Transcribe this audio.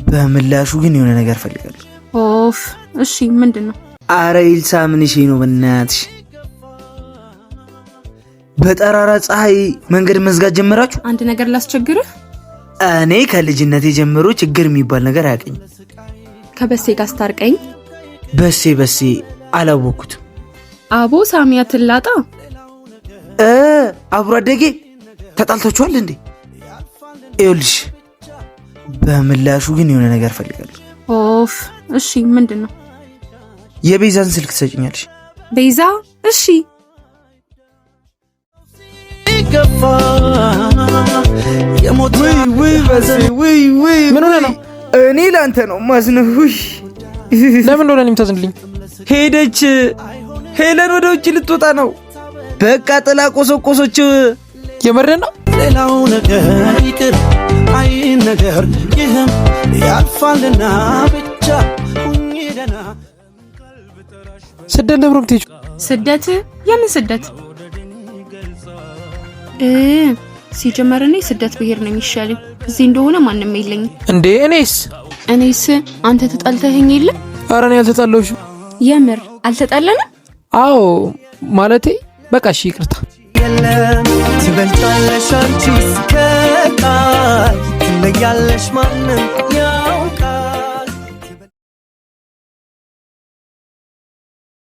በምላሹ ግን የሆነ ነገር እፈልጋለሁ። ኦፍ፣ እሺ፣ ምንድን ነው? አረ ኢልሳ ምንሽ ነው በእናትሽ? በጠራራ ፀሐይ መንገድ መዝጋት ጀመራችሁ? አንድ ነገር ላስቸግርህ። እኔ ከልጅነቴ ጀምሮ ችግር የሚባል ነገር አያውቀኝም። ከበሴ ጋር አስታርቀኝ። በሴ በሴ አላወኩትም። አቦ ሳሚያ ትላጣ። አብሮ አደጌ ተጣልታችኋል እንዴ? ይኸውልሽ፣ በምላሹ ግን የሆነ ነገር እፈልጋለሁ። ኦፍ፣ እሺ፣ ምንድን ነው? የቤዛን ስልክ ትሰጭኛለሽ? ቤዛ? እሺ። ምን ሆነህ ነው? እኔ ለአንተ ነው ማዝነው። ውይ። ለምን እንደሆነ የምታዝንልኝ? ሄደች። ሄለን ወደ ውጭ ልትወጣ ነው። በቃ ጥላ ቆሰቆሰች። የምርህን ነው? ሌላው ነገር ይቅር አይን ነገር ይህም ያልፋልና ብቻ ሁኚ ደህና። ስደት ለምን ነው የምትሄጂው? ስደት? የምን ስደት? ሲጀመር እኔ ስደት ብሄር ነው የሚሻለኝ። እዚህ እንደሆነ ማንም የለኝም። እንዴ እኔስ? እኔስ አንተ ተጣልተኸኝ የለ? ኧረ እኔ አልተጣላሁሽም። የምር አልተጣለንም? አዎ፣ ማለቴ በቃ እሺ፣ ይቅርታ። የለም ትበልጫለሽ አንቺ እስከ ቃል ትለያለሽ ማንም